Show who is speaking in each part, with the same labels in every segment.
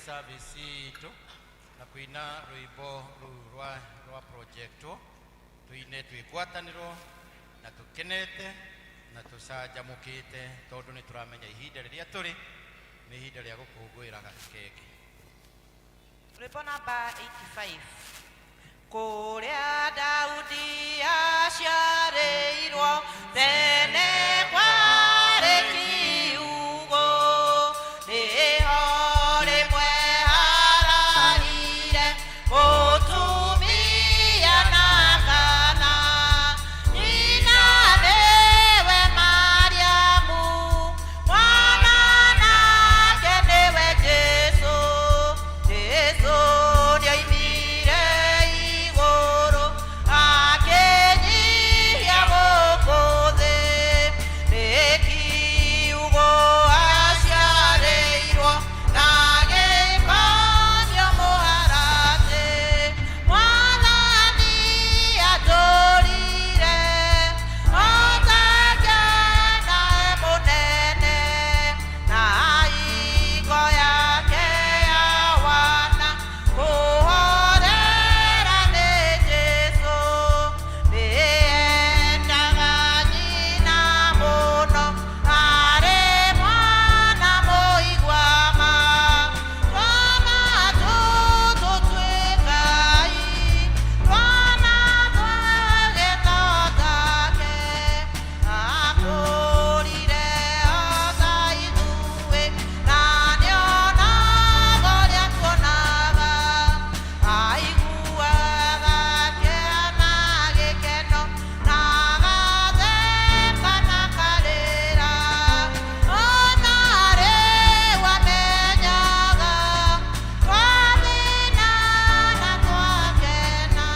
Speaker 1: Service itũ na kũina rwĩmbo rũu rwa project tuine twĩ ngwatanĩro na tũkenete na tũcanjamũkĩte, tondũ nĩ tũramenya ihinda rĩrĩa tũrĩ nĩ ihinda rĩa gũkũngũĩra gakenge.
Speaker 2: Rwĩmbo namba 85. Kũrĩa Daudi aciarĩirwo tene kwarĩ kiugo, nĩho rĩmwe hararire mũtumia na kana. Nyina nĩwe Mariamu, mwana nake nĩwe Jesũ. Jesũ nĩoimire igũrũ akĩnyihia gũkũ thĩ, nĩ kiugo aciarĩirwo na gĩkomio mũharatĩ. Mwathani atũrire o take na e mũnene, na ingo yake ya wana kũhorera nĩ Jesũ. Nĩendaga nyina mũno, arĩ mwana mũiguama. Twana tũtũ twĩ Ngai, twana twagĩto take, akũrire o ta ithuĩ, na nĩonaga ũrĩa tuonaga. Aiguaga kĩeha na gĩkeno, na agatheka na akarĩra. Ona rĩu amenyaga twathĩna na twakena.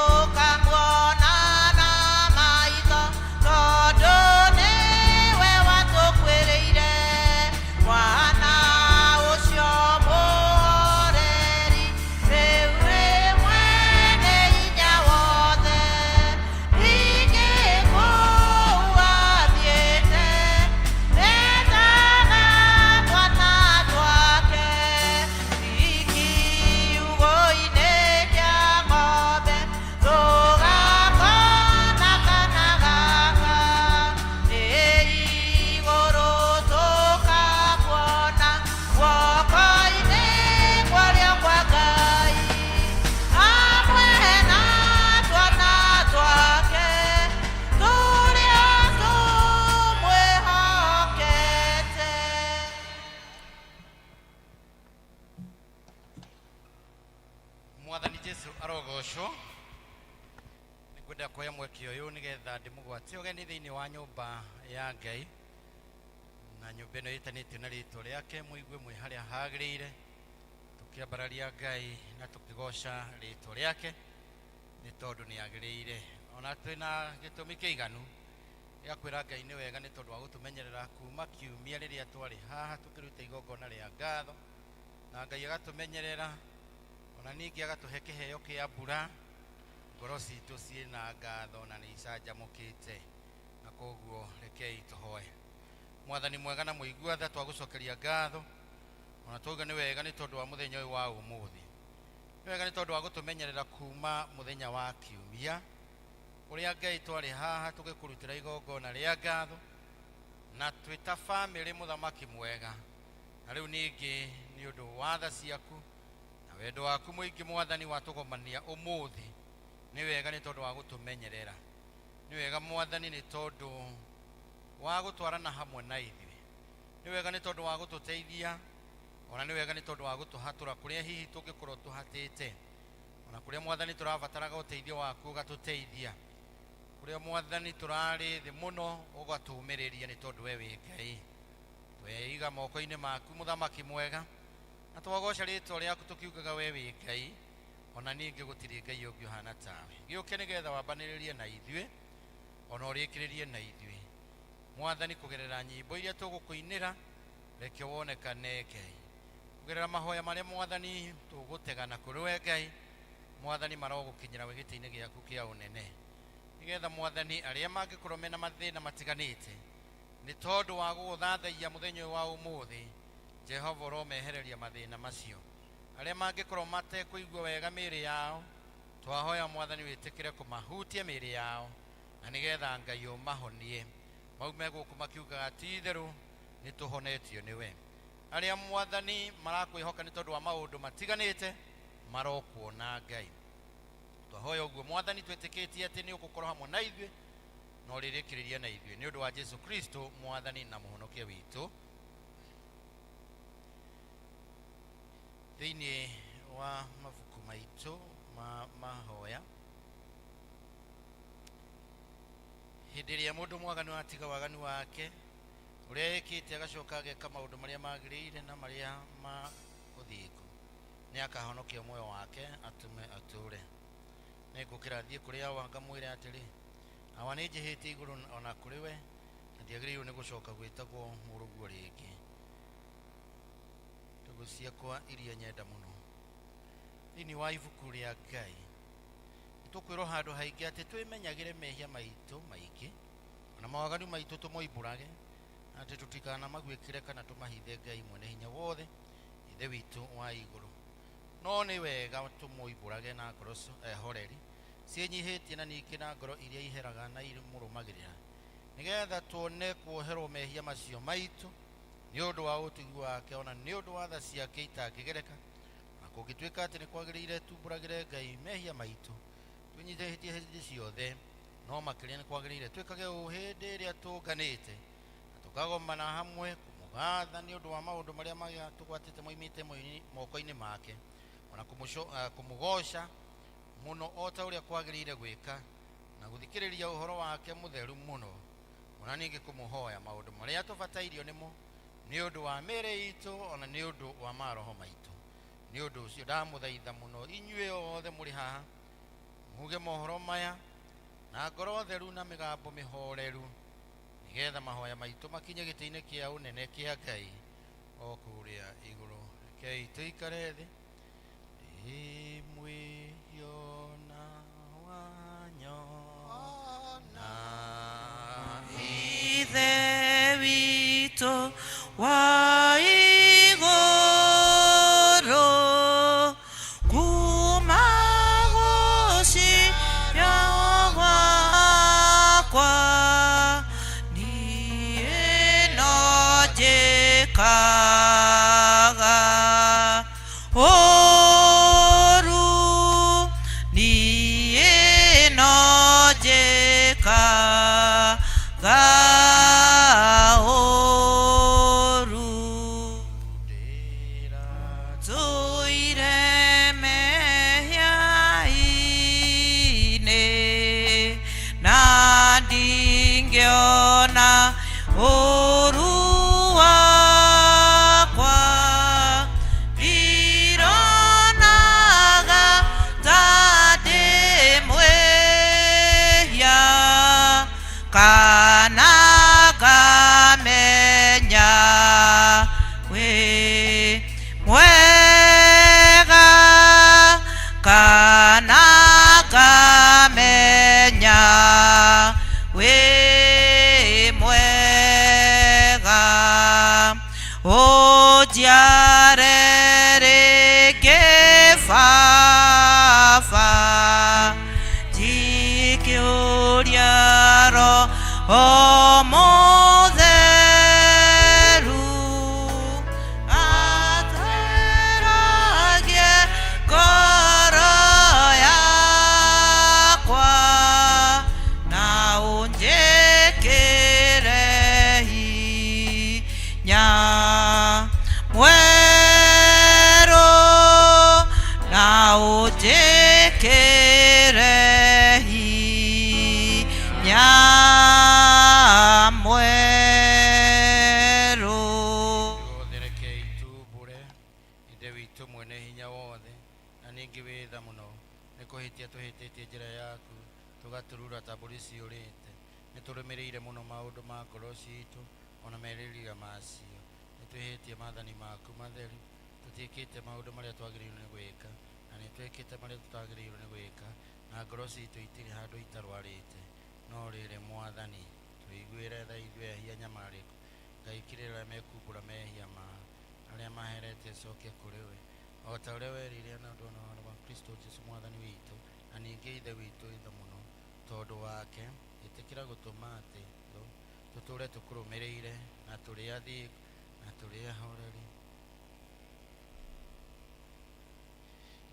Speaker 2: Nĩtũkamuona na maitho, tondũ nĩwe watũkuĩrĩire. Mwana ũcio mũhoreri rĩu wĩ mwene hinya wothe. Ningĩ kũu athiĩte etaga twana twake, kiugũ-inĩ kĩa ng'ombe tũgakona kana gaka. Nĩ igũrũ tũkamuona guoko-inĩ kwarĩo kwa Ngai, hamwe na twana twake tũrĩa tũmwĩhokete.
Speaker 1: Mwathani Jesu arogocwo. Nĩngwenda kuoya mweke ũyũ nĩgetha ndĩmũgwatie ũgeni thĩinĩ wa nyũmba ya Ngai, na nyũmba ĩno ĩtanĩtio na rĩtwa rĩake. Mũigue mwĩ harĩa hagĩrĩire, tũkĩambararia Ngai na tũkĩgoca rĩtwa rĩake, nĩ tondũ nĩ agĩrĩire. Ona twĩna gĩtũmi kĩiganu gĩa kwĩra Ngai nĩ wega, nĩ tondũ wa gũtũmenyerera kuma kiumia rĩrĩa twarĩ haha tũkĩruta igongona rĩa ngatho, na Ngai agatũmenyerera, ona ningĩ agatũhe kĩheo kĩa mbura. Ngoro citũ ciĩna ngatho na nĩ icanjamũkĩte, na koguo rekei tũhoe. Mwathani mwega na mũigua tha, twagũcokeria ngatho ona twauga nĩ wega nĩ tondũ wa mũthenya ũyũ wa ũmũthĩ. Nĩ wega nĩ tondũ wa gũtũmenyerera kuma mũthenya wa kiumia ũrĩa Ngai twarĩ haha tũgĩkũrutĩra igongona rĩa ngatho na twĩ ta bamĩrĩ, mũthamaki mwega. Na rĩu ningĩ nĩ ũndũ wa tha ciaku na wendo waku mũingĩ, Mwathani, watũgomania ũmũthĩ. Nĩ wega nĩ tondũ wa gũtũmenyerera. Nĩ wega, Mwathani, nĩ tondũ wa gũtwarana hamwe na ithuĩ. Nĩ wega nĩ tondũ wa gũtũteithia. Ona nĩ wega nĩ tondũ wa gũtũhatũra kũrĩa hihi tũngĩkorwo tũhatĩte, ona kũrĩa, Mwathani, tũrabataraga ũteithio waku ũgatũteithia, kũrĩa, Mwathani, tũrarĩ thĩ mũno ũgatũũmĩrĩria, nĩ tondũ we wĩ Ngai. Tweiga moko-inĩ maku, mũthamaki mwega, na twagoca rĩtwa rĩaku tũkiugaga we wĩ Ngai, ona ningĩ gũtirĩ Ngai ũngĩ ũhana tawe. Gĩũke nĩgetha wambanĩrĩrie na ithuĩ, ona ũrĩkĩrĩrie na ithuĩ, Mwathani, kũgerera nyĩmbo iria tũgũkũinĩra. Reke wonekane, Ngai, kũgerera mahoya marĩa, Mwathani, tũgũtegana kũrĩ we Ngai. Mwathani, marogũkinyĩra wĩ gĩtĩ-inĩ gĩaku kĩa ũnene, nĩgetha, Mwathani, arĩa mangĩkorwo mena mathĩna matiganĩte nĩ tondũ wa gũgũthathaiya mũthenya ũyũ wa ũmũthĩ. Jehova ũromehereria mathĩna macio. Arĩa mangĩkorwo matekũigua wega mĩĩrĩ yao, twahoya Mwathani wĩtĩkĩre kũmahutia mĩĩrĩ yao, na nĩgetha Ngai ũmahonie maume gũkũ makiugaga ti itherũ nĩ tũhonetio nĩwe. Arĩa Mwathani marakwĩhoka nĩ tondũ wa maũndũ matiganĩte, marokuona Ngai. Twahoya ũguo Mwathani, twĩtĩkĩtie atĩ nĩ ũgũkorwo hamwe na ithuĩ na ũrĩrĩkĩrĩria na ithuĩ, nĩ ũndũ wa Jesu Kristo Mwathani na Mũhonokia witũ. Thĩinĩ wa mabuku maitũ ma mahoya, hĩndĩ ĩrĩa mũndũ mwaganu atiga waganu wake ũrĩa ĩkĩte, agacoka ageka maũndũ marĩa magĩrĩire na marĩa ma ũthingu, nĩ akahonokia muoyo wake atũme atũre. Nĩngũkĩra thiĩ kũrĩ awa ngamwĩre atĩrĩ, awa, nĩ njĩhĩtie igũrũ ona kũrĩ we, na ndiagĩrĩirwo nĩ gũcoka gwĩtagwo mũrũguo rĩngĩ. Ndũgũ ciakwa iria nyenda mũno, thĩinĩ wa ibuku rĩa Ngai nĩtũkwĩrwo handũ haingĩ atĩ twĩmenyagĩre mehia maitũ maingĩ ona mawaganu maitũ, tũmoimbũrage atĩ tũtikanamaguĩkĩre kana tũmahithe Ngai mwene hinya wothe, Ithe witũ wa igũrũ. No nĩ wega tũmoimbũrage na ngoro horeri ciĩnyihĩtie, na ningĩ na ngoro iria iheraga na imũrũmagĩrĩra, nĩgetha tuone kuoherwo mehia macio maitũ nĩ ũndũ wa ũtugi wake, ona nĩ ũndũ wa tha ciake itangĩgereka. Na kũngĩtuĩka atĩ nĩ kwagĩrĩire tumbũragĩre Ngai mehia maitũ twĩnyihĩtie hĩndĩ ciothe, no makĩria nĩ kwagĩrĩire twĩkage ũũ hĩndĩ ĩrĩa tũnganĩte na tũkagomana hamwe kũmũgatha nĩ ũndũ wa maũndũ marĩa maya tũgwatĩte moimĩte moko-inĩ make, ona kũmũgoca mũno o ta ũrĩa kwagĩrĩire gwĩka, na gũthikĩrĩria ũhoro wake mũtheru mũno, ona ningĩ kũmũhoya maũndũ marĩa tũbatairio nĩmo nĩ ũndũ wa mĩĩrĩ itũ, ona nĩ ũndũ wa maroho maitũ. Nĩ ũndũ ũcio ndamũthaitha mũno inyuĩ othe mũrĩ haha muge mohoro maya na ngoro theru na mĩgambo mĩhoreru, nĩgetha mahoya maitũ makinye gĩtĩ-inĩ kĩa ũnene kĩa Ngai o kũrĩa igũrũ. Rekei tũikare thĩ. Ndĩ mwĩhiona wanyona.
Speaker 2: Ithe witũ wa igũrũ, kuma gũciarwo gwakwa niĩ no njĩkaga ũru, niĩ no njĩkaga ũru.
Speaker 1: Ndĩra
Speaker 2: Tũire mehia-inĩ na ndingĩona ũru wakwa, ndironaga ta ndĩ mwĩhia kana ngamenya wĩ mwega, kana ngamenya wĩ mwega. Ũnjiare rĩngĩ Baba, njikĩũria Roho Mũtheru, atheragie ngoro yakwa na ũnjĩkĩre hinya mwerũ, na ũnjĩkĩre hinya mwerũ.
Speaker 1: Ithuothe rekei tumbũre Ithe witũ mwene hinya wothe, na ningĩ wĩ tha mũno, nĩ kũhĩtia tũhĩtĩtie njĩra yaku, tũgaturura ta mbũri ciũrĩte. Nĩ tũrũmĩrĩire mũno maũndũ ma ngoro citũ ona merirĩria macio. Nĩ twĩhĩtie maathani maku matheru, tũtiĩkĩte maũndũ marĩa twagĩrĩirwo nĩ gwĩka, na nĩ twĩkĩte marĩa tũtagĩrĩirwo nĩ gwĩka, na ngoro citũ itirĩ handũ itarwarĩte. No rĩrĩ, Mwathani, tũiguĩre tha ithuĩ ehia nyamarĩku. Ngai, kirĩra mekumbũra mehia mao. Arĩa maherete coke kũrĩ we o ta ũrĩa werire na ũndũ wa Kristo Jesu mwathani witũ. Na ningĩ Ithe witũ ithe mũno tondũ wake, ĩtĩkĩra gũtũma atĩ tũtũre tũkũrũmĩrĩire na tũrĩ athingu na tũrĩ ahoreri.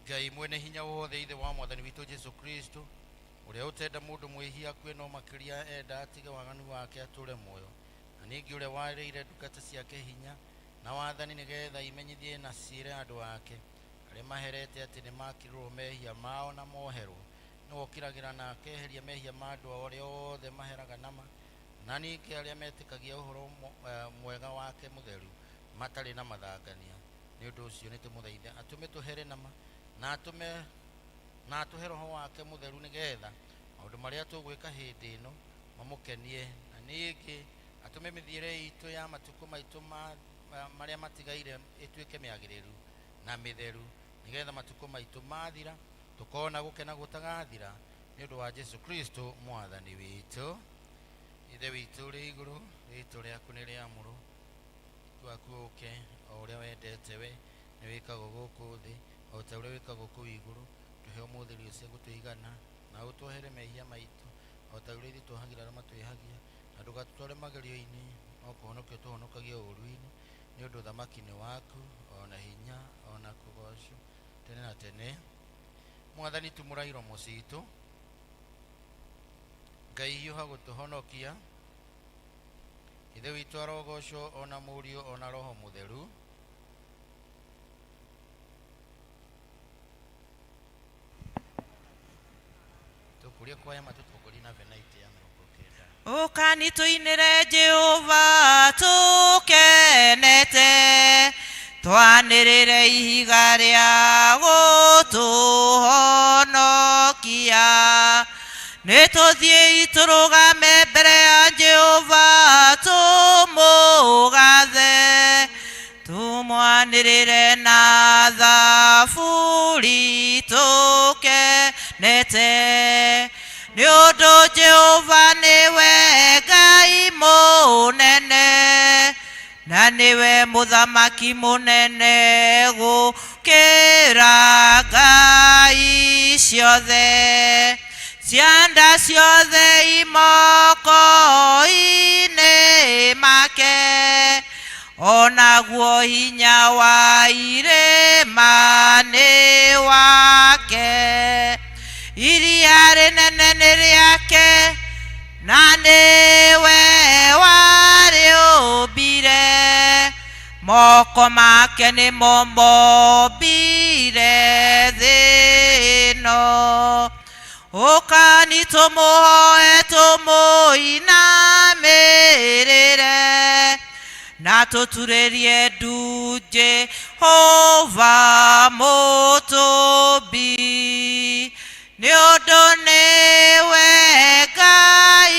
Speaker 1: Ngai mwene hinya wothe, Ithe wa mwathani witũ Jesu Kristo, ũrĩa ũtenda mũndũ mwĩhia akue, no makĩria enda atige waganu wake atũre muoyo, na ningĩ ũrĩa warĩire ndungata ciake hinya na wathani nĩgetha imenyithie na ciĩre andũ ake arĩa maherete atĩ nĩ makirĩrwo mehia mao na moherwo, nĩwe ũkiragĩra na akeheria mehia ma andũ arĩa othe maheraga nama, na ningĩ arĩa metĩkagia ũhoro mwega wake mũtheru matarĩ na mathangania. Nĩ ũndũ ũcio nĩ tũmũthaithe atũme tũhere nama na atũme na atũhe roho wake mũtheru, nĩgetha maũndũ marĩa tũgwĩka hĩndĩ ĩno mamũkenie, na ningĩ atũme mĩthiĩre itũ ya matukũ maitũ marĩa matigaire ĩtuĩke mĩagĩrĩru na mĩtheru, nĩgetha matukũ maitũ mathira tũkona gũkena gũtagathira, nĩ ũndũ wa Jesu Kristo mwathani witũ. Ithe witũ ũrĩ igũrũ, rĩĩtwa rĩaku nĩ rĩamũrwo, waku ũke, o ũrĩa wendete we nĩ wĩkagwo gũkũ thĩ o ta ũrĩa wĩkagwo kũu igũrũ. Tũhe ũmũthĩ irio cia gũtũigana, na ũtwohere mehia maitũ o ta ũrĩa ithuĩ tuohagĩra arĩa matwĩhagia, na ndũgatũtware magerio-inĩ, no kũhonokia ũtũhonokagie ũũru-inĩ, nĩ ũndũ ũthamaki nĩ waku, o na hinya, o na kũgocwo tene na tene. Mwathani, tumũra iromo citũ. Ngai, hiũha gũtũhonokia. Ithe witũ arogocwo, o na Mũriũ, o na Roho Mũtheru. Tũkũria kwaya matũtongorie na venaiti ya 90.
Speaker 2: Ũkani tũinĩre Jehova tũkenete, twanĩrĩre ihiga rĩa gũtũhonokia. Nĩ tũthiĩi tũrũgame mbere ya Jehova tũmũgathe, tũmwanĩrĩre na thaburi tũkenete, nĩ ũndũ Jehova nĩwe Ngai mũnene, na nĩwe mũthamaki mũnene gũkĩra ngai ciothe. Cianda ciothe imoko-inĩ make, onaguo hinya wa irĩma nĩ wake. Iria rĩnene nĩ rĩake, na nĩwe warĩũmbire, moko make nĩmo mombire thĩ ĩno. Ũkani tũmũhoe tũmũinamĩrĩre, na tũturĩrie ndu Jehova mũtũmbi, nĩ ũndũ nĩwe Ngai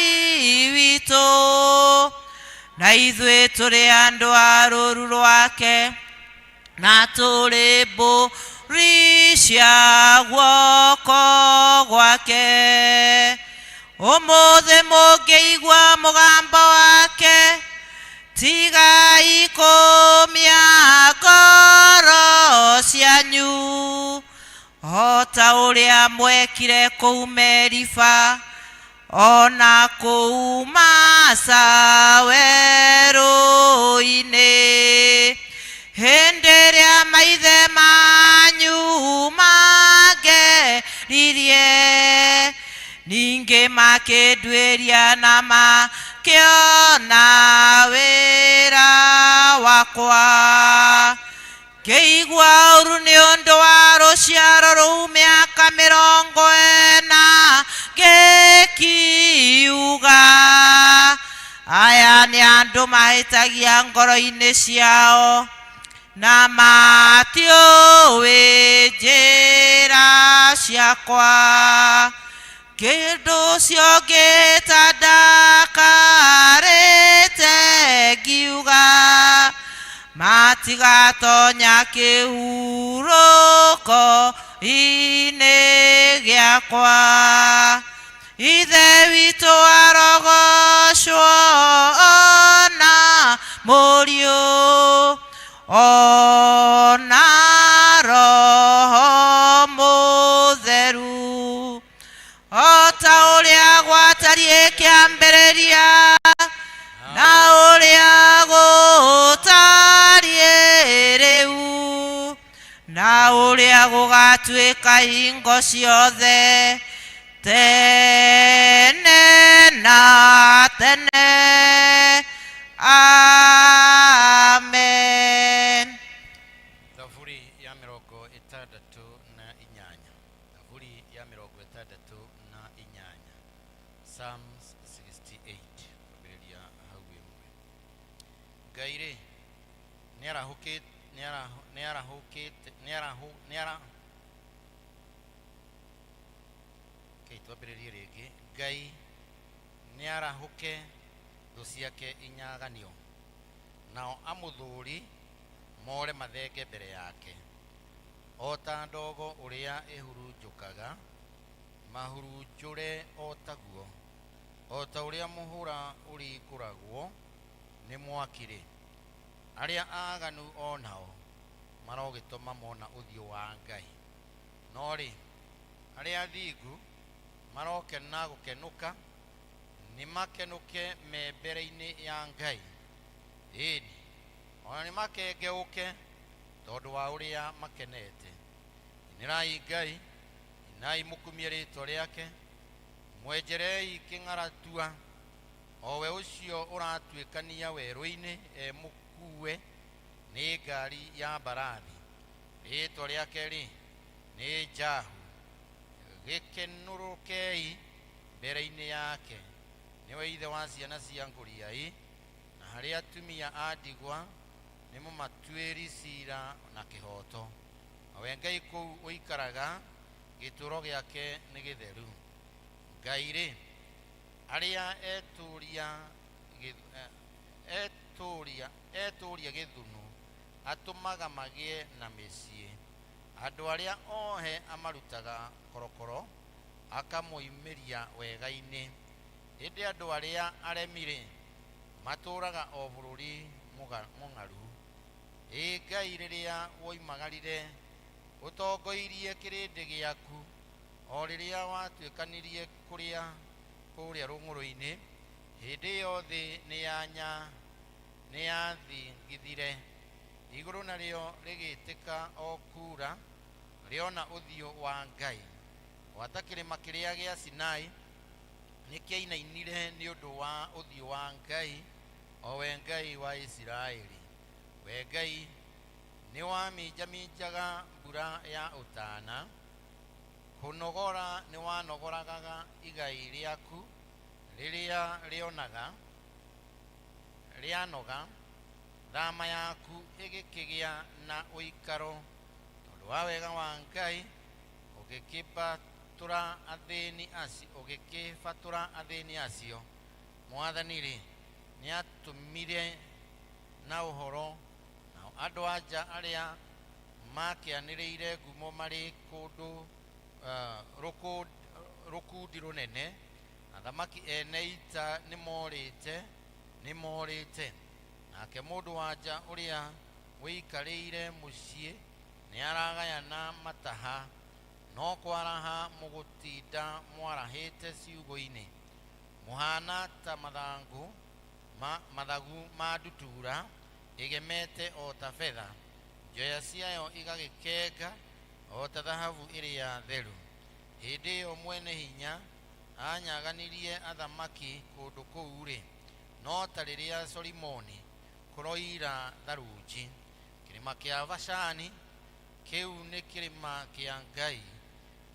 Speaker 2: witũ, na ithuĩ tũrĩ andũ a rũũru rwake, na tũrĩ mbũri cia guoko gwake. Ũmũthĩ mũngĩigua mũgambo wake, tigai kũmia ngoro cianyu o ta ũrĩa mwekire kũu Meriba, ona kũu Masa werũ-inĩ, hĩndĩ ĩrĩa maithe manyu mangeririe, ningĩ makĩnduĩria na makĩona wĩra wakwa. Ngĩigua ũru nĩ ũndũ wa rũciaro rũu mĩaka 40, ngĩkiuga, aya nĩ andũ mahĩtagia ngoro-inĩ ciao, na matiũĩ njĩra ciakwa. Kĩndũ ũcio ngĩta ndakarĩte, ngiuga, matigatonya kĩhurũko-inĩ gĩakwa. Ithe witũ arogocwo, ona Mũriũ, o Ũgatuĩka hingo ciothe tene na tene. Amen.
Speaker 1: Thaburi ya 68, Thaburi ya 68, Psalms 68, kwambĩrĩria hau ĩmwe. Ngai rĩ nĩarahũkĩte, nĩarahũkĩte, nĩarahũ nĩara Okay, twambĩrĩrie rĩngĩ. Ngai nĩarahũke, thũ ciake inyaganio, nao amũthũri more mathenge mbere yake. O ta ndogo ũrĩa ĩhurunjũkaga, mahurunjũre o taguo; o ta ũrĩa mũhũra ũringũragwo nĩ mwaki-rĩ, arĩa aaganu o nao marogĩtũma mona ũthiũ wa Ngai. No rĩ, arĩa athingu marokena gũkenũka, nĩmakenũke me mbere-inĩ ya Ngai. Ĩni, ona nĩmakengeũke tondũ wa ũrĩa makenete. Inĩrai Ngai, inai mũkumie rĩĩtwa rĩake, mwenjerei kĩng'aratua, o we ũcio ũratuĩkania werũ-inĩ e mũkuue nĩ ngari ya mbarathi. Rĩĩtwa rĩake-rĩ nĩ Jahu. Gĩkenũrũkei mbere-inĩ yake. Nĩwe ithe wa ciana cia ngũriai, na harĩ atumia a ndigwa nĩ mũmatuĩri cira na kĩhooto. O we Ngai kũu ũikaraga, gĩtũũro gĩake nĩ gĩtheru. Ngai-rĩ, arĩa etũũria etũũria etũũria gĩthũnũ atũmaga magĩe na mĩciĩ. Andũ arĩa ohe amarutaga korokoro, akamoimĩria wega-inĩ. Ĩndĩ andũ arĩa aremi-rĩ, matũũraga o bũrũri mũng'aru. Ĩ Ngai, rĩrĩa woimagarire ũtongoirie kĩrĩndĩ gĩaku, o rĩrĩa watuĩkanirie kũrĩa kũrĩa rũng'ũrũ-inĩ, hĩndĩ ĩyo thĩ nĩyathingithire, igũrũ narĩo rĩgĩtĩka o kuura rĩona ũthiũ wa Ngai. Gwata kĩrĩma kĩrĩa gĩa Sinai nĩkĩainainire nĩ ũndũ wa ũthiũ wa Ngai, o we Ngai wa Isiraeli. We Ngai nĩwaminjaminjaga mbura ya ũtana, kũnogora nĩwanogoraga igai rĩaku rĩrĩa rĩonaga rĩanoga, thama yaku ĩgĩkĩgĩa na ũikaro. Tondũ wa wega wa Ngai ũgĩkĩbatũra athĩni acio, ũgĩkĩbatũra athĩni acio. Mwathani-rĩ, nĩatũmire na ũhoro, nao andũ anja arĩa makĩanĩrĩire ngumo marĩ kũndũ rũkundi rũnene. Athamaki ene ita nĩmorĩte, nĩmorĩte. Nake mũndũ wa nja ũrĩa wĩikarĩire mũciĩ nĩaragayana mataha, no kwaraha mũgũtinda mwarahĩte ciugũ-inĩ. Mũhana ta mathangũ ma mathagu ma ndutura ĩgemete o ta betha, njoya ciayo igagĩkenga o ta thahabu ĩrĩa theru. Hĩndĩ ĩyo mwene hinya anyaganirie athamaki kũndũ kũu-rĩ, no ta rĩrĩa Solomoni kũroira tharunji. Kĩrĩma kĩa Bashani kĩu nĩ kĩrĩma kĩa Ngai.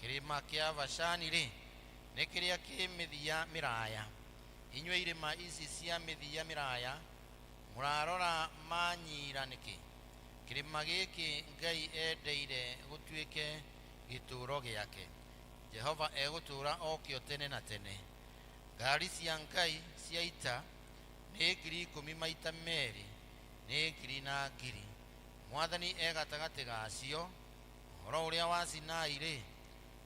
Speaker 1: Kĩrĩma kĩa Bashani-rĩ, nĩ kĩrĩa kĩ mĩthia mĩraya. Inyuĩ irĩma ici cia mĩthia mĩraya, mũrarora manyiira nĩkĩ? Kĩrĩma gĩkĩ Ngai endeire gũtuĩke gĩtũũro gĩake. Jehova egũtũũra okĩo tene na tene. Ngari cia Ngai cia ita nĩ 10,000 maita merĩ, nĩ ngiri na ngiri. Mwathani e gatagatĩ gacio. Ũhoro ũrĩa wa Sinai-rĩ,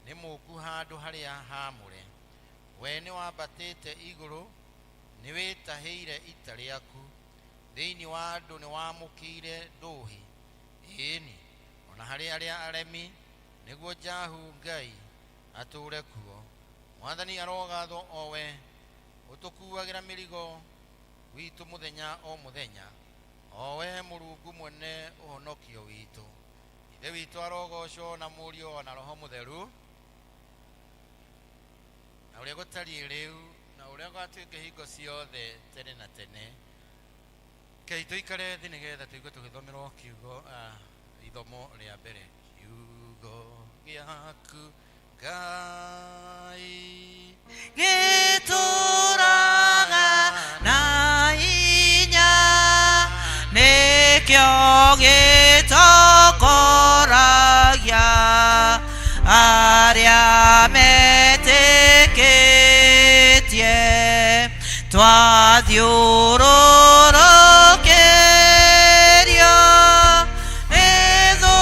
Speaker 1: nĩ mũũku handũ harĩa haamũre. We nĩwambatĩte igũrũ, nĩwĩtahĩire ita rĩaku. Thĩinĩ wa andũ nĩwamũkĩire ndũhi, ĩĩni, ona harĩ arĩa aremi, nĩguo Jahu Ngai atũũre kuo. Mwathani arogathwo, o we ũtũkuagĩra mĩrigo witũ mũthenya o mũthenya, o we Mũrungu mwene ũhonokio witũ. Ithe witũ arogocwo na Mũriũ na Roho Mũtheru, na ũrĩa gũtariĩ rĩu na ũrĩa gũgatuĩka hingo ciothe tene na tene. Rekei tũikare thĩ nĩgetha tũigue tũgĩthomerwo kiugo, ithomo rĩa mbere. Kiugo gĩaku Ngai
Speaker 2: gĩtũraga na hinya, nĩkĩo gĩtongoragia arĩa metĩkĩtie. Twathiũrũrũkĩrio nĩ thũ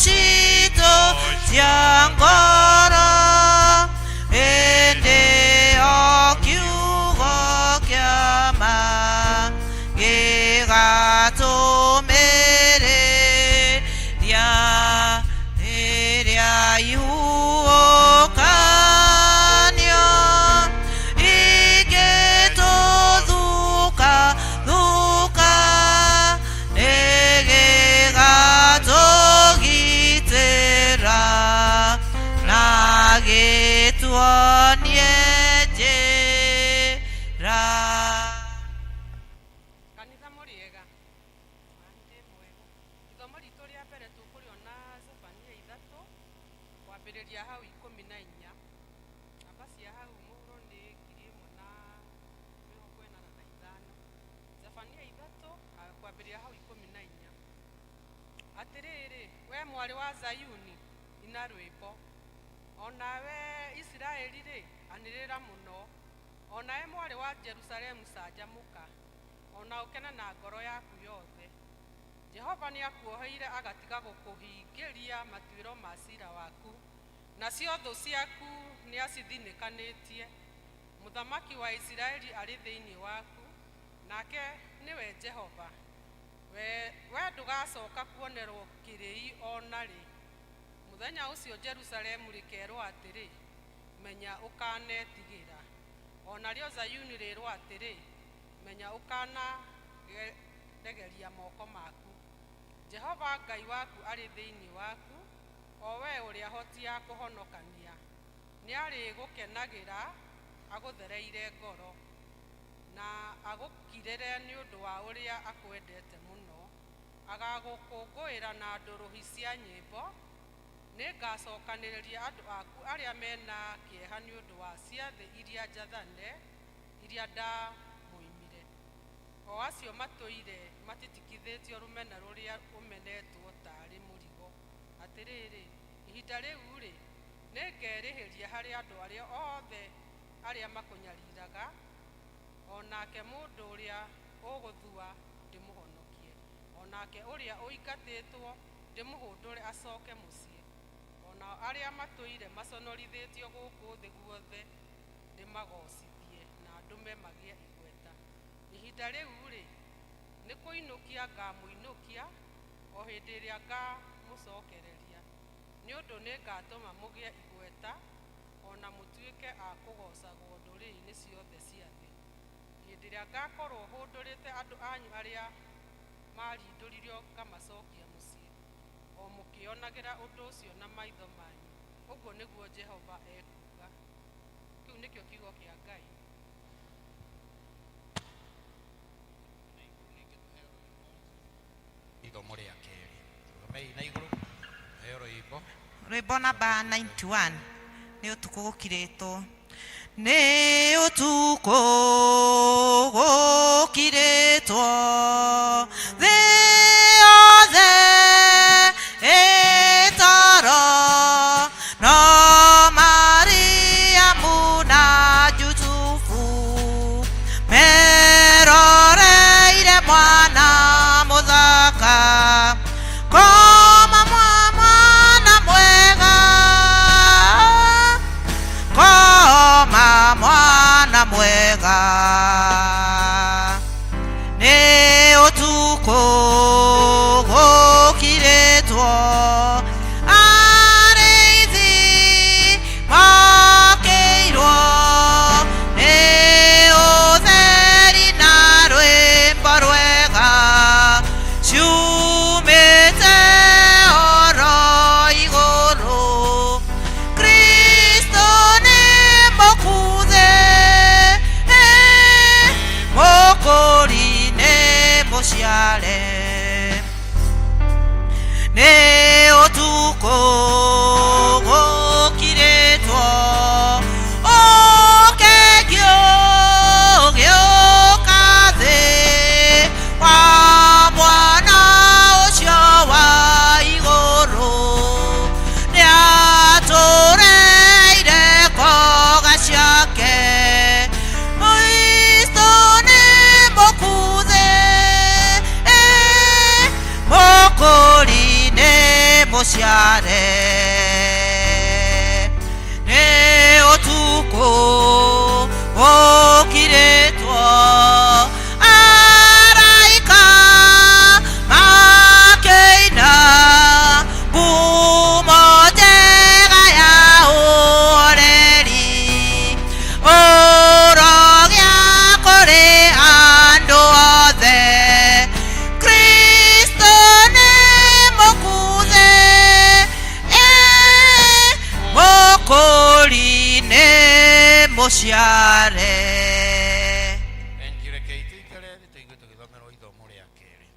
Speaker 2: citũ cia ngoro, ĩndĩ o kiugo kĩa ma gĩgatũmĩrĩria rĩrĩa ihuhũkanio ingĩtũthuka thuka, nĩgĩgatũgitĩra na gĩtuonie njĩra.
Speaker 3: Kanitha, mũrĩega? Ndĩ mwega. Ithomo ritũ rĩa mbere tũkũrĩona Zefania 3, kwambĩrĩria hau 14. Namba cia hau mũhuro nĩ 1085. Zefania 3, kwambĩrĩria hau 14. Atĩrĩrĩ, we mwarĩ wa Zayuni, ina rwĩmbo; onawe Isiraeli rĩ, anĩrĩra mũno; onawe mwarĩ wa Jerusalemu, canjamũka, ona ũkene na ngoro yaku yothe. Jehova nĩ akuoheire agatiga gũkũhingĩria matuĩro ma cira waku, nacio thũ ciaku nĩ acithinĩkanĩtie. Mũthamaki wa Isiraeli arĩ thĩinĩ waku, nake nĩwe Jehova. We ndũgacoka kuonerwo kĩrĩi ona rĩ. Mũthenya ũcio Jerusalemu rĩkerwo atĩrĩ, 'Menya ũkanetigĩra.' Onarĩo Zayuni rĩrwo atĩrĩ, 'Menya ũkanaregeria moko maku.' Jehova Ngai waku arĩ thĩinĩ waku, o we ũrĩa hoti ya kũhonokania. Nĩarĩgũkenagĩra agũthereire ngoro, na agũkirĩre nĩ ũndũ wa ũrĩa akwendete mũno. Agagũkũngũĩra na ndũrũhĩ cia nyĩmbo. Nĩngacokanĩrĩria andũ aku arĩa mena kĩeha nĩ ũndũ wa ciathĩ iria njathane iria ndamũimire, o acio matũire matitikithĩtio rũmena rũrĩa ũmenetwo taarĩ mũrigo. Atĩrĩrĩ, ihinda rĩu-rĩ, nĩngerĩhĩria harĩ andũ arĩa othe arĩa makũnyariraga, o nake mũndũ ũrĩa ũgũthua ndĩmũhonokie, o nake ũrĩa ũingatĩtwo ndĩmũhũndũre acoke mũciĩ, o nao arĩa matũire maconorithĩtio gũkũ thĩ guothe ndĩmagoocithie na ndũme magĩe igweta. Ihinda rĩu-rĩ, nĩ kũinũkia ngamũinũkia, o hĩndĩ ĩrĩa ngamũcokereria, nĩ ũndũ nĩngatũma mũgĩe igweta, o na mũtuĩke a kũgoocagwo ndũrĩrĩ-inĩ ciothe cia thĩ, hĩndĩ ĩrĩa ngakorwo hũndũrĩte andũ anyu arĩa marindũririo ngamacokia mũciĩ, o mũkĩonagĩra ũndũ ũcio na maitho manyu. Ũguo nĩguo Jehova ekuuga. Kĩu nĩkĩo kiugo kĩa Ngai.
Speaker 1: Ithomo rĩa kerĩ, tũrũgamei na igũrũ tũheo rwĩmbo.
Speaker 2: Rwĩmbo namba 91, "Nĩ Ũtukũ Gũkirĩtwo". Nĩ ũtukũ gũkirĩtwo, thĩ yothe ĩtoro, no Mariamu na Jusufu meroreire mwana mũthaka. Koma mwana mwega, koma mwana mwega. mũciare. Nĩ ũtukũ ũkirĩtwo, araika makĩina ngumo njega ya ũreri, ũrogĩa kũrĩ andũ othe. Kristo nĩ mũkuthe, mũkũri nĩ mũciare.
Speaker 1: Thank you. Rekei tũikare thĩ tũigue tũgĩthomerwo ithomo rĩa kerĩ.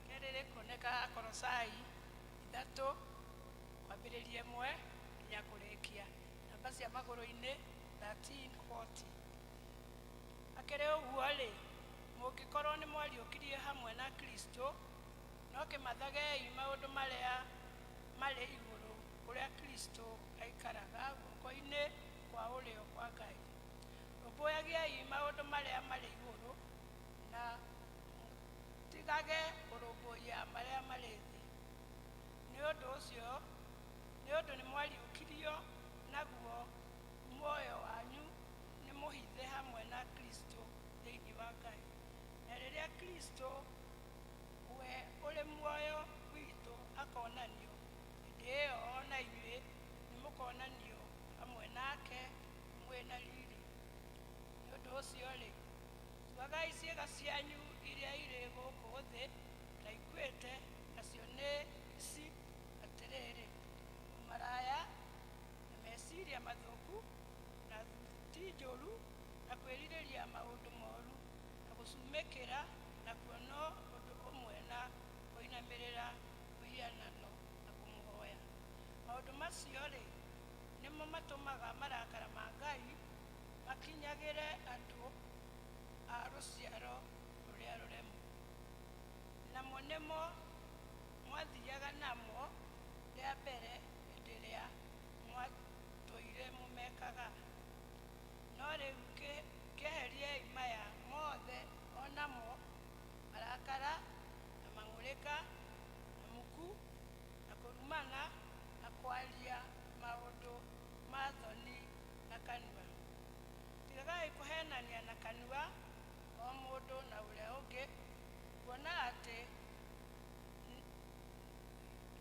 Speaker 4: Kerĩ rĩkuoneka Akolosai 3 kwambĩrĩria 1 nginya kũrĩkia, namba cia magũrũ-inĩ 1340. Akĩrĩ ũguo-rĩ, mũngĩkorwo nĩ mwariũkirio hamwe na Kristo, no kĩmathagei maũndũ marĩa marĩ igũrũ, kũrĩa Kristo aikaraga guoko-inĩ kwa ũrĩo kwa Ngai. Rũmbũyagiai maũndũ marĩa marĩ igũrũ, na tigage kũrũmbũiya marĩa marĩ thĩ. Nĩ ũndũ ũcio, nĩ ũndũ nĩ mwariũkirio, naguo muoyo wanyu nĩ mũhithe hamwe na Kristo thĩinĩ wa Ngai. Na rĩrĩa Kristo we ũrĩ muoyo witũ akonanio, hĩndĩ ĩyo ona inyuĩ nĩ mũkonanio hamwe nake mwĩ na riri. Nĩ ũndũ ũcio-rĩ, tuagai ciĩga cianyu iria irĩ gũkũ thĩ ta ikuĩte, nacio nĩ ici: atĩrĩrĩ, ũmaraya, na meciria mathũku, na thuti njũru, na kwĩrirĩria maũndũ moru, na gũcumĩkĩra, nakuo no ũndũ ũmwe na kũinamĩrĩra mũhianano na kũmũhoya. Maũndũ macio-rĩ, nĩmo matũmaga marakara ma Ngai makinyagĩre andũ a rũciaro rũrĩa rũremu. Namo nĩmo mwathiaga namo rĩa mbere hĩndĩ ĩrĩa mwatũire mũmekaga. No rĩu kĩeheriei maya mothe o namo: marakara, na mang'ũrĩka, na muku, na kũrumana, na kwaria maũndũ ma thoni na kanua. Tigagai kũhenania na kanua o mũndũ na ũrĩa ũngĩ, kuona atĩ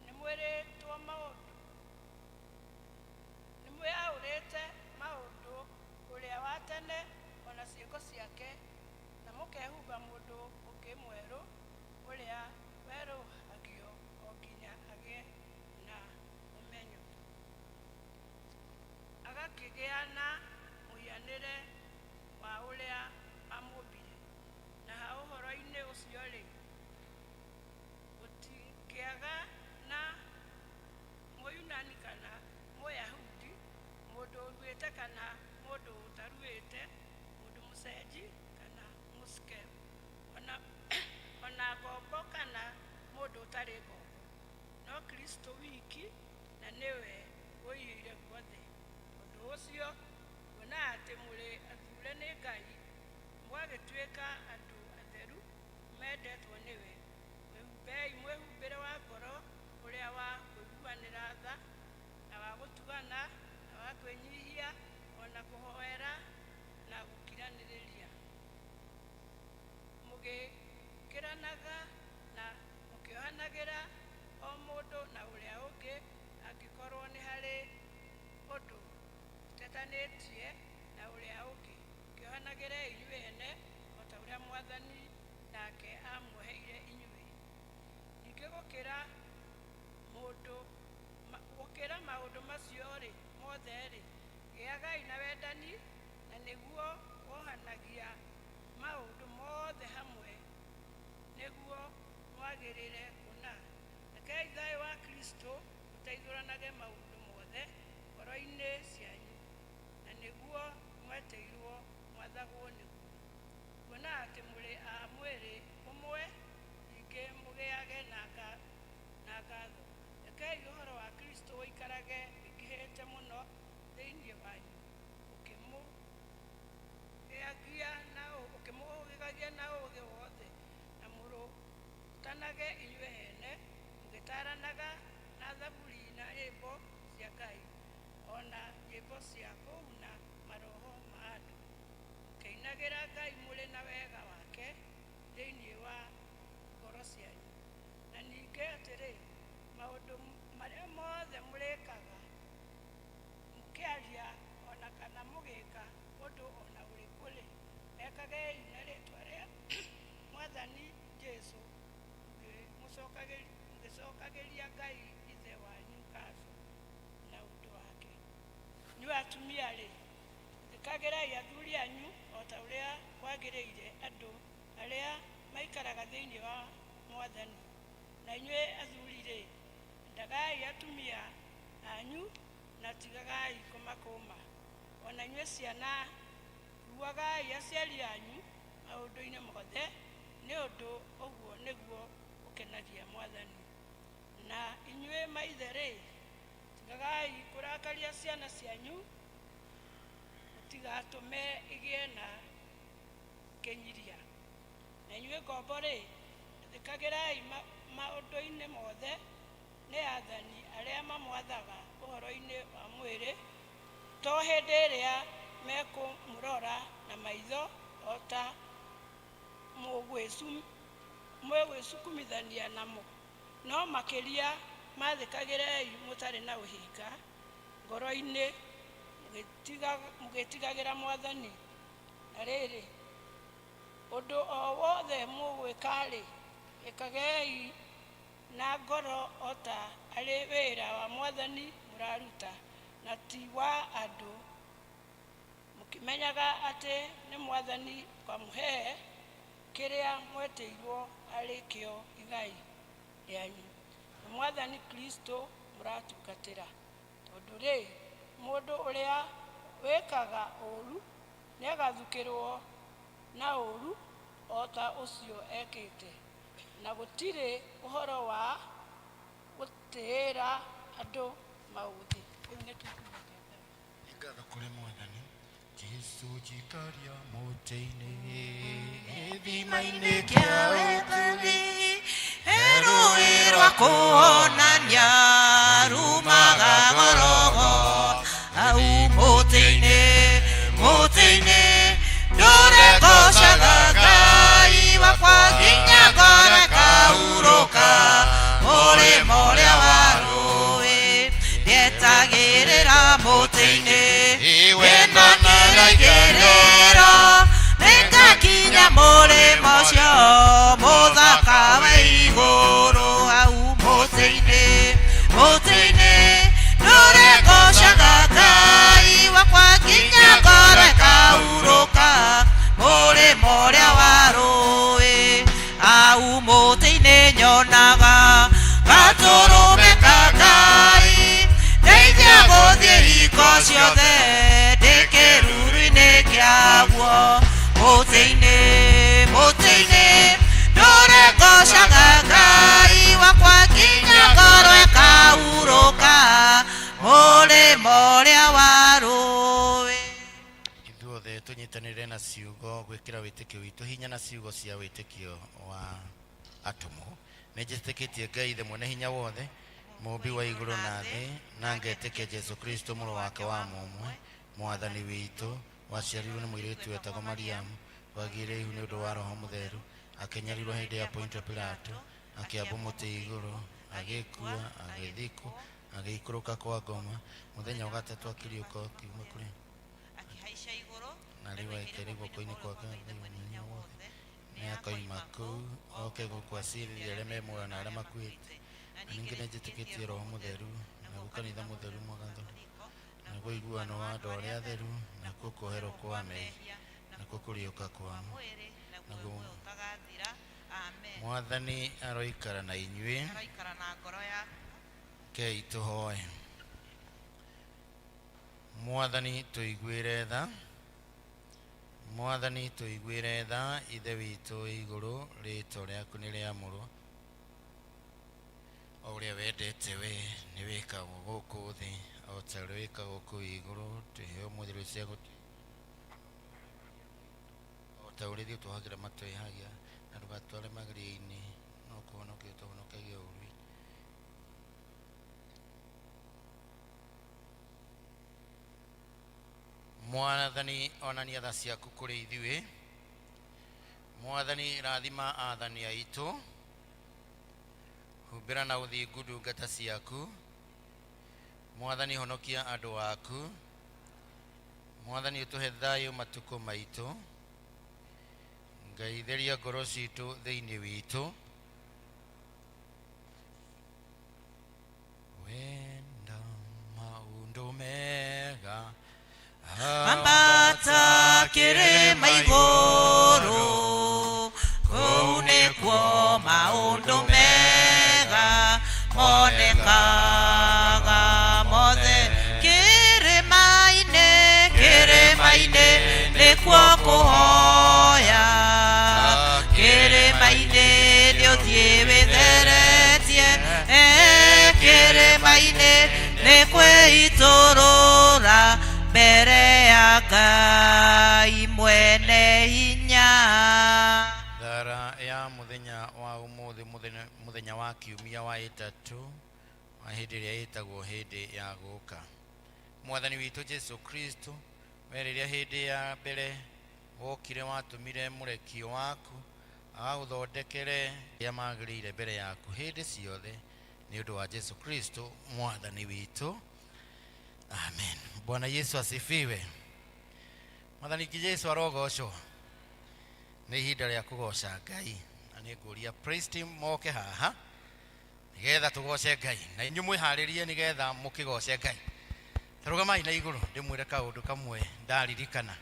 Speaker 4: nĩ mwĩrĩtwo maũndũ, nĩ mwĩaũrĩte maũndũ ũrĩa wa tene ona ciĩko ciake, na mũkehumba mũndũ ũngĩ mwerũ, ũrĩa werũhagio o nginya agĩe na ũmenyo, agakĩgĩa na mũhianĩre wa ũrĩa wamũmbire. Na ha ũhoro-inĩ ũcio-rĩ, gũtingĩaga na Mũyunani kana Mũyahudi, mũndũ ũruĩte kana mũndũ ũtaruĩte, mũndũ mũcenji kana mũsikeru, ona ngombo kana mũndũ ũtarĩ ngombo, no Kristo wiki, na nĩwe ũiyũire guothe. Ũndũ ũcio, kuona atĩ mũrĩ athure nĩ Ngai, mũgagĩtuĩka andũ atheru mendetwo nĩwe, mwĩhumbei mwĩhumbĩre wa ngoro ũrĩa wa kũiguanĩra tha, na wa gũtugana, na wa kwĩnyihia, ona kũhoera na gũkiranĩrĩria, mũgĩkĩranaga na mũkĩohanagĩra o mũndũ na ũrĩa ũngĩ, angĩkorwo nĩ harĩ ũndũ ũtetanĩtie na ũrĩa ũngĩ. Kĩohanagĩre inyuĩ ene o ta ũrĩa Mwathani nake amuoheire inyuĩ. Ningĩ gũkĩra maũndũ macio-rĩ mothe-rĩ, gĩagai na wendani, na nĩguo wohanagia maũndũ mothe hamwe nĩguo mwagĩrĩre kũna. Rekei thayũ wa Kristo ũteithũranage maũndũ mothe ngoro-inĩ cianyu, na nĩguo mwetĩirwo mwathagwo nĩguo. Kuona atĩ mũrĩ a mwĩrĩ ũmwe, ningĩ mũgĩage na ngatho. Rekei ũhoro wa Kristo ũikarage ũingĩhĩte mũno Thĩinĩ wanyu, ũkĩmũũgĩgagia na ũũgĩ wothe, na mũrutanage inyuĩ ene, mũgĩtaaranaga na thaburi na nyĩmbo cia Ngai, o na nyĩmbo cia kũguna maroho ma andũ, mũkĩinagĩra Ngai mũrĩ na wega wake thĩinĩ wa ngoro cianyu. Na ningĩ atĩrĩ, maũndũ marĩa mothe mũrĩkaga, mũkĩaria ona kana mũgĩka ũndũ ona ũrĩkũ-rĩ, mekagei na rĩtwa rĩa Mwathani Jesũ, mũgĩcokagĩria Ngai Ithe wanyu ngatho na ũndũ wake. Inyuĩ atumia-rĩ, thĩkagĩrai athuri anyu o ta ũrĩa kwagĩrĩire andũ arĩa maikaraga thĩinĩ wa Mwathani. Na inyuĩ athuri-rĩ, endagai atumia anyu na tigagai kũmakũma. Ona inyuĩ ciana, iguagai aciari anyu maũndũ-inĩ mothe, nĩ ũndũ ũguo nĩguo ũkenagia Mwathani. Na inyuĩ maithe-rĩ, tigagai kũrakaria ciana cianyu, mũtigatũme igĩe na kĩnyiria. Na inyuĩ ngombo-rĩ, athĩkagĩrai maũndũ-inĩ mothe nĩ athani arĩa mamwathaga ũhoro-inĩ wa mwĩrĩ, to hĩndĩ ĩrĩa mekũmũrora na maitho o ta mũgwĩcukumithania namo, no makĩria mathĩkagĩrei mũtarĩ na ũhinga ngoro-inĩ, mũgĩtigagĩra Mwathani. Na rĩrĩ, ũndũ o wothe mũgwĩka-rĩ, ĩkagei na ngoro o ta arĩ wĩra wa Mwathani mũraruta, na ti wa andũ, mũkĩmenyaga atĩ nĩ Mwathani ũkamũhe kĩrĩa mwetĩirwo arĩ kĩo igai rĩanyu. Nĩ Mwathani Kristo mũratungatĩra. Tondũ rĩ, mũndũ ũrĩa wĩkaga ũũru nĩagathukĩrwo na ũũru o ta ũcio ekĩte, na gũtirĩ ũhoro wa gũtĩĩra andũ maũthĩ. Rĩu nĩ kiugo kĩa Ngai.
Speaker 1: Nĩ ngatho kũrĩ Mwathani. Jesu njikaria mũtĩ-inĩ, gĩthima-inĩ kĩa ũtugi,
Speaker 2: Rũĩ rwa kũhonania rumaga gorogo hau mũtĩ-inĩ, mũtĩ-inĩ ndũregocaga Ngai wakwa nginya ngoro ĩkahurũka, mũrĩmo ũrĩa wa rũĩ ndetagĩrĩra mũtĩ-inĩ, wĩna kĩrĩgĩrĩro nĩngakinya mũrĩmo ũcio mũthaka wa igũrũ, hau mũtĩ-inĩ, mũtĩ-inĩ ndũregocaga Ngai wakwa nginya ngoro ĩkahurũka, mũrĩmo ũrĩa wa rũĩ, hau mũtĩ-inĩ nyonaga gatũrũme ka Ngai, ndeithia gũthiĩ hingo ciothe ndĩ kĩruru-inĩ kĩaguo, mũtĩ-inĩ, mũtĩ-inĩ ndũregocaga Ngai wakwa nginya ngoro ĩkahurũka, mũrĩmo ũrĩa wa rũĩ.
Speaker 1: Ithuothe tũnyitanĩre na ciugo gwĩkĩra wĩtĩkio witũ hinya na ciugo cia wĩtĩkio wa atũmwo. Nĩ njĩtĩkĩtie Ngai Ithe mwene hinya wothe, mũũmbi wa igũrũ na thĩ, na ngetĩkia Jesu Kristo mũrũ wake wa mũmwe, Mwathani witũ, waciarirwo nĩ mũirĩtu wetagwo Mariamu, wagĩire ihu nĩ ũndũ wa Roho Mũtheru, akĩnyarirwo hĩndĩ ya Pontio Pilato, akĩambwo mũtĩ igũrũ, agĩkua, agĩthikwo, agĩikũrũka kwa ngoma, mũthenya wa gatatũ akĩriũka akiuma kũrĩ
Speaker 2: akĩhaica igũrũ,
Speaker 1: na rĩu aikare guoko-inĩ kwa Ngai mwene hinya wothe, nĩ akoima kũu oke gũkũ acirithie arĩa me muoyo na arĩa makuĩte. Na ningĩ nĩ njĩtĩkĩtie Roho Mũtheru, naguo kanitha mũtheru Mũgathũri, naguo ũiguano wa andũ arĩa atheru, nakuo kuoherwo kwa mehia, nakuo kũriũka kwa
Speaker 2: mwĩrĩ, naguo
Speaker 1: naguo
Speaker 2: muoyo ũtagathira. Amen.
Speaker 1: Mwathani aroikara na inyuĩ.
Speaker 2: Aroikara na ngoro yaku.
Speaker 1: Kei tũhoe. Mwathani tũiguĩre tha, Mwathani tũiguĩre tha. Ithe witũ wĩ igũrũ, rĩtwa rĩaku nĩ rĩamũrwo, o ũrĩa wendete we nĩ wĩkagwo gũkũ thĩ O ta ũrĩa wĩkagwo kũu igũrũ, tũhe ũmũthĩ irio cia o ta ũrĩa ithuĩ twohagĩra matwĩhagia, na ndũgatware magerio-inĩ, no kũhonokia ũtũhonokagie ũũru. Mwathani, onania tha ciaku kũrĩ ithuĩ. Mwathani, rathima athani aitũ, humbĩra na ũthingu ndungata ciaku. Mwathani, honokia andũ aku. Mwathani, ũtũhe thayũ matukũ maitũ. Ngai, theria ngoro citũ thĩinĩ witũ. Wenda maũndũ mega,
Speaker 2: Ambata kĩrĩma igũrũ, kũu nĩkuo maũndũ mega monekaga mothe. Kĩrĩma-inĩ, kĩrĩma-inĩ nĩkuo kũhoya, kĩrĩma-inĩ nĩ ũthiĩ wĩtheretie, kĩrĩma-inĩ nĩ kwĩitũrũra mbere ya Ngai mwene hinya.
Speaker 1: Thara ya mũthenya wa ũmũthĩ, mũthenya wa kiumia wa ĩtatũ wa hĩndĩ ĩrĩa ĩtagwo hĩndĩ ya gũka Mwathani witũ Jesu Kristo, we rĩrĩa hĩndĩ ya mbere wokire watũmire mũrekio waku agagũthondekere arĩa magĩrĩire mbere yaku hĩndĩ ciothe, nĩ ũndũ wa Jesu Kristo Mwathani witũ, amen. Bwana Yesu asifiwe. Mwathani Jesu arogocwo. Nĩ ihinda rĩa kũgoca Ngai, na nĩ ngũria praise team moke haha nĩgetha tũgoce Ngai, na inyuĩ mwĩharĩrie nĩgetha mũkĩgoce Ngai. Tarũgamai na igũrũ ndĩmwĩre kaũndũ kamwe ndaririkana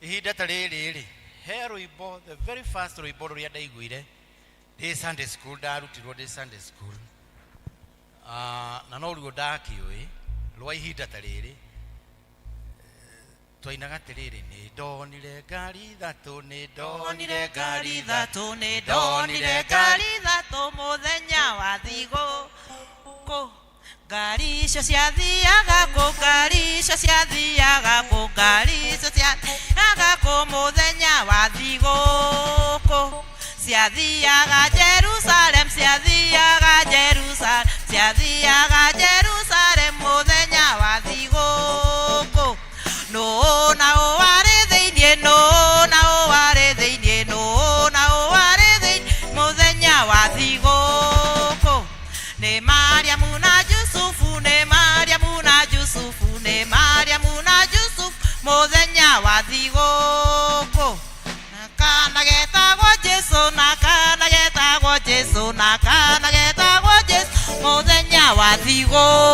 Speaker 1: ihinda ta rĩrĩ rĩ, he rwĩmbo, the very first rwĩmbo rũrĩa ndaiguire ndĩ Sunday school, ndarutirwo ndĩ Sunday school. Na noruo ndakĩũĩ rwa ihinda ta rĩrĩ, twainaga atĩrĩrĩ: nĩ ndonire ngari ithatũ, nĩ ndonire ngari ithatũ,
Speaker 2: ithatũ, nĩ ndonire ngari ithatũ mũthenya wa thigũkũ. Ngari icio ciathiaga kũ? Ngari icio ciathiaga kũ? Ngari icio ciathiaga kũ mũthenya wa thigũkũ? Ciathiaga Jerusalem, ciathiaga Jerusalem, ciathiaga Jerusalem mũthenya wa thigũkũ. Nũ na ũ warĩ thĩinĩ? Nũ na ũ warĩ thĩinĩ? Nũ na ũ warĩ thĩinĩ mũthenya wa thigũkũ? Nĩ Mariamu na Jusufu, nĩ Mariamu na Jusufu, nĩ Mariamu na Jusufu mũthenya wa thigũkũ. Na kana getagwo Jesu, na kana getagwo Jesu, na kana getagwo Jesu mũthenya wa thigũkũ.